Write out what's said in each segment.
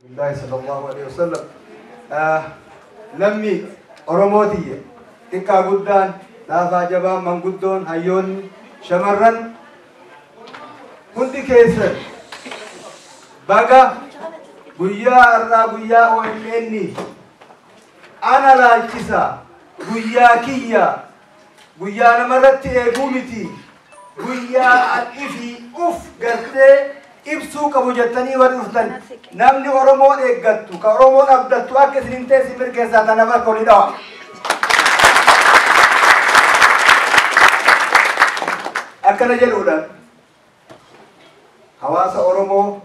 الله صلى الله عليه وسلم. Lammii Oromootiyya xiqqaa guddaan, laafaa jabaan, manguddoon, hayyoonni, shamarran hundi keessan, baga guyyaa har'aa, guyyaa OMN ana laalchisa, guyyaa kiyya, guyyaa namarratti eeguu miti, guyyaa ifii uf gartee ibsuu qabu jettanii warri dhuftan, namni Oromoon eeggattu ka Oromoon abdattu akka isin hin teessin mirkeessaa tanaaf harka olii dhawa. Akkana jedhuudhaan hawaasa Oromoo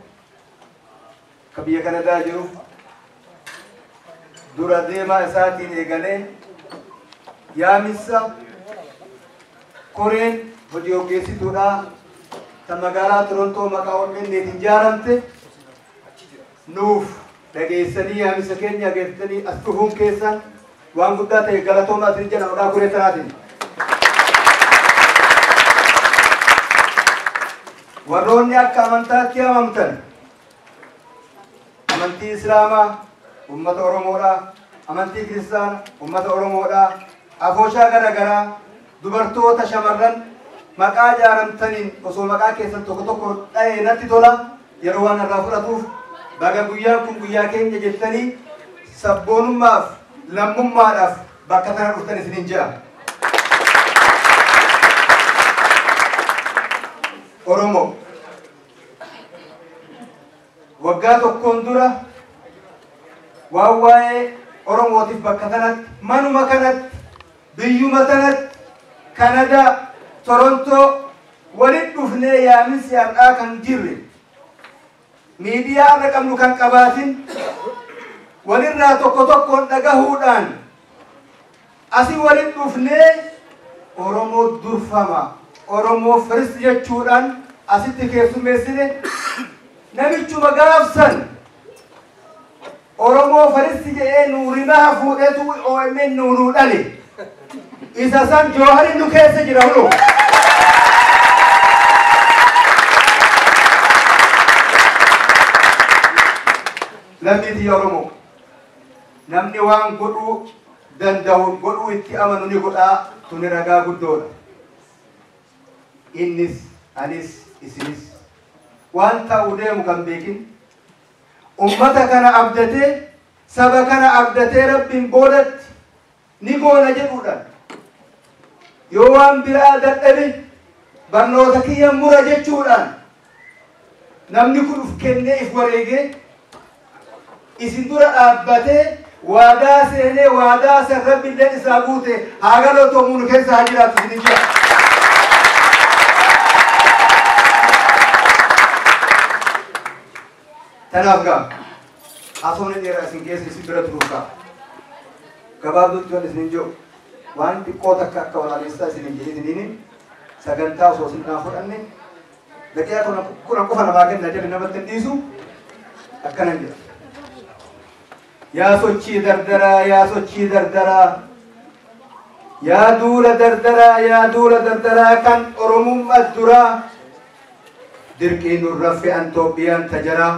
ka biyya Kanadaa jiru dura deemaa isaatiin eegalee yaamissa koreen hojii hoggeessituudhaa ta magaalaa Torontoo maqaa OMN'tiin ijaaramte nuuf dhageessanii, yaamissa keenya agartanii as dhufuun keessan waan guddaa ta'e, galatoomaa isin jedha maqaa koree tanaatiin. Warroonni akka amantaatti amamtan, amantii Islaamaa ummata Oromoodhaa, amantii Kiristaana ummata Oromoodhaa, afooshaa gara garaa, dubartoota, shamarran maqaa ijaaramtaniin osoo maqaa keessan tokko tokko dha'ee natti tola, yeroo waan irraa fudhatuuf, baga guyyaan kun guyyaa keenya jettanii sabboonummaaf lammummaadhaaf bakka tana dhuftan isiniin jedha. Oromoo, waggaa tokkoon dura waan waa'ee Oromootiif bakka tanatti, manuma kanatti, biyyuma tanatti, Kanadaa Torontoo walitti dhufnee yaaminsi har'aa kan jirre, miidiyaa irra qabnu kan qabaatin, walirraa tokko tokkoon dhagahuudhaan asii walitti dhufnee Oromoo durfama, Oromoo first jechuudhaan asitti keessummeessine. Namichuma gaafsan Oromoo first jedhee nuurimaha fuudhetu OMN nuunuu dhale. Isa san Jooharin nu keessa jira hunoo. Lammii tiyya Oromoo, namni waan godhuu danda'u godhuu itti amanu ni godhaa, tuni ragaa guddoodha. Innis, anis, isinis waan ta'uu deemu kan beekin, ummata kana abdatee, saba kana abdatee, Rabbiin boodatti ni goona jedhuudhaan, yoo waan biraa dadhabe barnoota kiyya mura jechuudhaan namni kun uf kennee, if wareegee, isin dura dhaabbatee waadaa seenee, waadaa san Rabbi illee isaa guute, haa galatoomuu, nu keessa haa jiraatu isin jira. Tanaaf gaa haasofni dheeraa isin keessa isin bira turuuf gaa gabaabduutti waan isin jiru waan xiqqoo takka akka waraabessaa isin hin jedhiniin sagantaa osoo isin naa fudhanne daqiiqaa 10 qofa namaa kenna jedhe namatti hin dhiisu, akkanan jedha. Yaa sochii dardaraa, yaa sochii dardaraa, yaa duula dardaraa, yaa duula dardaraa kan Oromummaa duraa, dirqii nurra fe'an Toophiyaan tajaraa,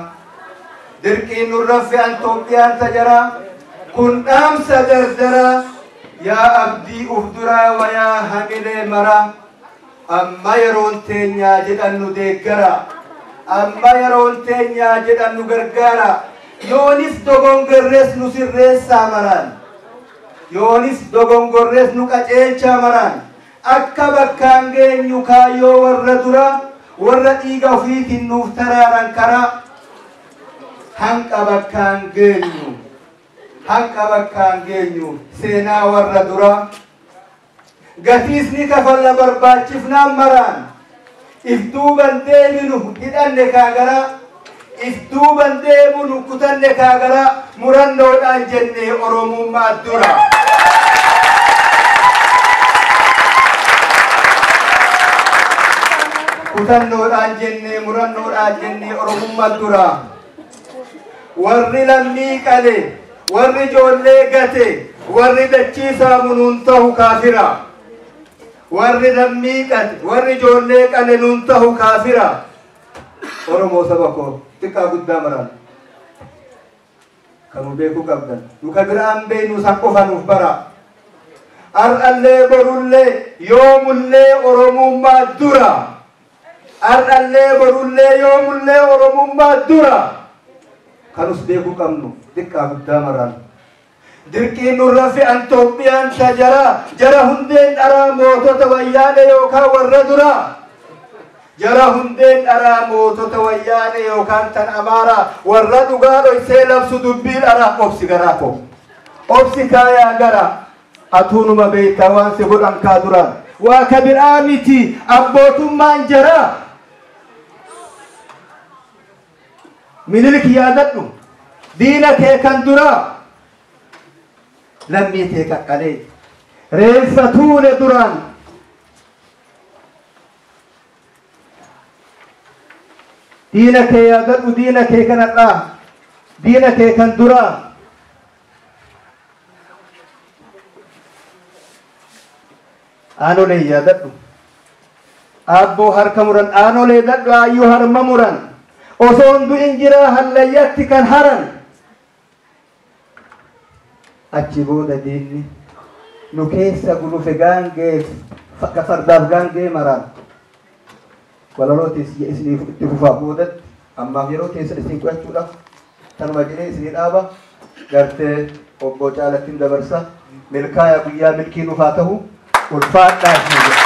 dirqii nurra fe'an Toophiyaan tajaraa, kun dhaamsa dardaraa, yaa abdii uf duraa wayaa hamilee maraa, amma yeroon teenyaa jedhan nu deeggara, amma yeroon teenyaa jedhan nu gargaara, yoonis dogongorrees nu sirreessaa maraan, yoonis dogongorrees nu qaceelchaa maraan, akka bakkaan geenyu kaayyoo warra dura, warra dhiiga ofiitiin nuuf taraaran karaa, hanqa bakkaan geenyu, hanqa bakkaan geenyu seenaa warra dura, gatiis ni kafalla barbaachifnaan maraan, if duuban deebinu hidhanne kaagaraa, if duuban deebinu kutanne kaagaraa, murannoodhaan jennee Oromummaa dura. Kutannoodhaan jennee, murannoodhaan jennee, Oromummaa dura. Warri lammii qale, warri ijoollee gate, warri dachiisaa nuun tahu kaafira. Warri lammii qate, warri ijoollee qale nuun tahu kaafira. Oromoo saba koo xiqqaa guddaa maraan. Kanuu beekuu qabdan. Nu ka biraan beeknu san qofa nuuf bara. Har'allee borullee yoomullee Oromummaa dura. Har'allee borullee yoomullee Oromummaa dura. Kanus beekuu qabnu xiqqaa guddaa maraan. Dirqiin nurra fe'an Itoophiyaan shajaraa jara hundeen dharaa mootota wayyaane yookaan warra duraa. Jara hundeen dharaa mootota wayyaane yookaan tan amaaraa warra dhugaa dhoysee labsu dubbii dharaa obsi garaa koo. Obsi kaayaa gara atuunuma beektaa waan si godhan kaa duraan. Waa ka biraa miti abbootummaan jaraa. Minilik yaadadhu diina kee kan duraa. Lammii tee qaqqalee reenfa tuule duraan. Diina kee yaadadhu diina kee kan har'aa diina kee kan duraa. Aanolee yaadadhu aabboo harka muran aanolee dadhu aayyuu harma muran osoo hin du'in jiraa hallayyatti kan haran. Achi booda diinni nu keessa gulufe gaangee fardaaf gaangee maraan. Walalootis isiniif itti fufaa boodatti ammaaf yeroo teessan isin qo'achuudhaaf tanuma jedhee isinii dhaaba gartee obbo Caalattiin dabarsa milkaa'aa guyyaa milkii nuuf haa ta'u ulfaadhaa isin jedha.